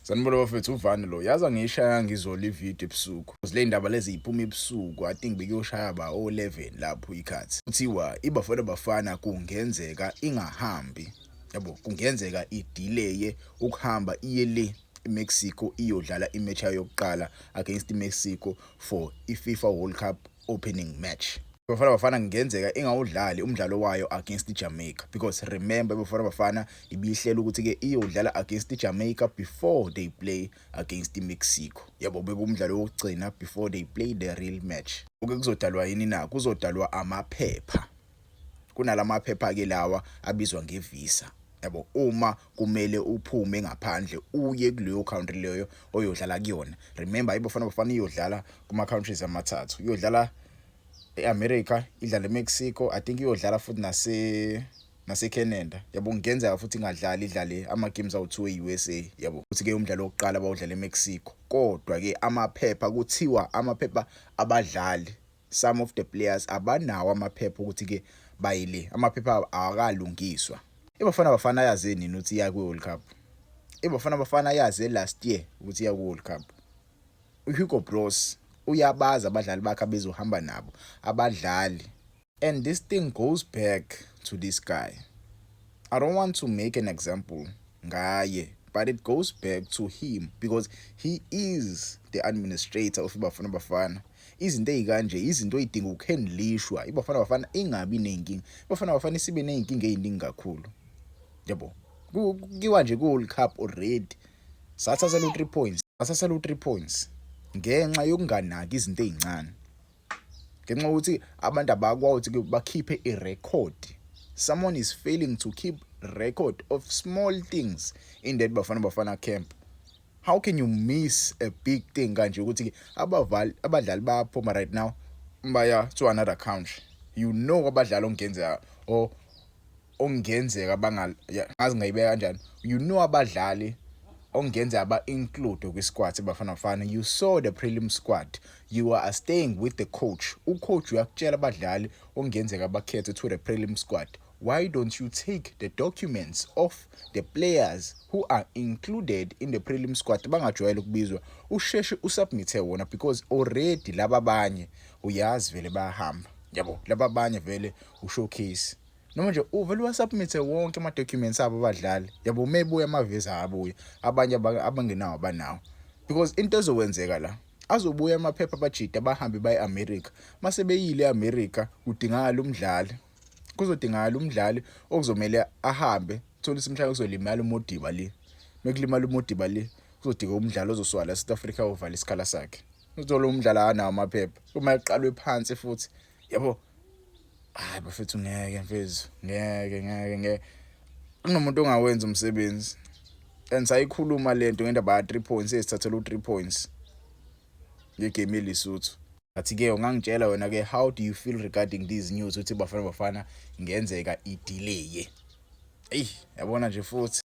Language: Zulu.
Sanibona bafethu, uvani lo. Yazi angiyishaya ngizolo ividiyo ebusuku. Le ndaba lezi iphuma ebusuku, I think bekuyoshaya ba o11 lapho ikhathi. Kuthiwa iBafana Bafana kungenzeka ingahambi. Yabo, kungenzeka idelay ukuhamba iye le eMexico iyodlala imatch yayo yokuqala against iMexico for iFIFA World Cup opening match. Bafana Bafana kungenzeka ingawudlali umdlalo wayo against iJamaica, because remember, Bafana Bafana ibihlela ukuthi ke iyodlala against iJamaica before they play against iMexico. Yabo, bekumdlalo wokugcina before they play the real match. Oke kuzodalwa yini na? Kuzodalwa amaphepha. Kunalamaphepha ke lawa abizwa ngevisa. Yabo, uma kumele uphume ngaphandle uye kuleyo country leyo oyodlala kuyona. Remember, iBafana Bafana iyodlala kuma countries amathathu. Iyodlala eAmerica, idlala eMexico, I think iyodlala futhi nase Canada. Yabo, kungenzeka futhi ingadlali, idlale ama games awu2 eUSA. Yabo, futhi ke umdlalo wokuqala bawudlala eMexico. Kodwa ke amaphepha, kuthiwa amaphepha abadlali, some of the players abanawo amaphepha ukuthi ke bayile, amaphepha akalungiswa. IBafana Bafana yaze nini ukuthi iya kwi World Cup? IBafana Bafana yaze last year ukuthi iya ku World Cup. uHugo Broos uyabaza abadlali bakhe abezohamba nabo abadlali, and this thing goes back to this guy. I don't want to make an example ngaye, but it goes back to him because he is the administrator of iBafana Bafana. Izinto ezikanje izinto ezidinga ukuhandlishwa, iBafana Bafana ingabi nenkinga. IBafana Bafana isibe nezinkinga eziningi kakhulu. Yabo, kukiwa nje ku World Cup already sathathela u3 points, sathathela u3 points ngenxa yokunganaki izinto ezincane, ngenxa yokuthi abantu abakwazi ukuthi bakhiphe irecord. Someone is failing to keep record of small things in that Bafana Bafana camp. How can you miss a big thing kanje, ukuthi abavali abadlali bayaphuma right now baya to another country? You know, abadlali ongenzeka or okungenzeka banga ngazi ngayibeka kanjani, you know, abadlali okungenzeka ba-include kwi-squad Bafana Bafana. You saw the prelim squad, you are staying with the coach. Ucoach uyakutshela abadlali okungenzeka bakhethe to the prelim squad. Why don't you take the documents of the players who are included in the prelim squad, bangajwayele ukubizwa, usheshe usubmithe wona? Because already laba abanye uyazi vele bayahamba. Yabo, laba abanye vele ushowcase noma nje uvele wasubmithe wonke ama-documents abo abadlali. Yabo, mebuya amavisa abuya, abanye abangenawo abanawo, because into ezokwenzeka la, azobuya amaphepha abajida bahambe baye e-America. Mase beyile e-America, kudingakala umdlali, kuzodingakala umdlali okuzomele ahambe. Thola ukuthi mhlawumbe kuzolimala uModiba le, mekulimala uModiba le, kuzodinga umdlali ozosuka la South Africa ovala isikhala sakhe. Uzothola umdlali anawo amaphepha uma eqalwe phansi futhi. Yabo, hayi bafethu, ngeke mfethu, ngeke, ngeke, ngeke. Kunomuntu ongawenza umsebenzi, and sayikhuluma lento ngendaba ya 3 points esithathela u3 points ngegame yeLesotho. Athi ke ungangitshela wena ke, how do you feel regarding these news ukuthi Bafana Bafana ngenzeka idelay? Ey, yabona nje futhi.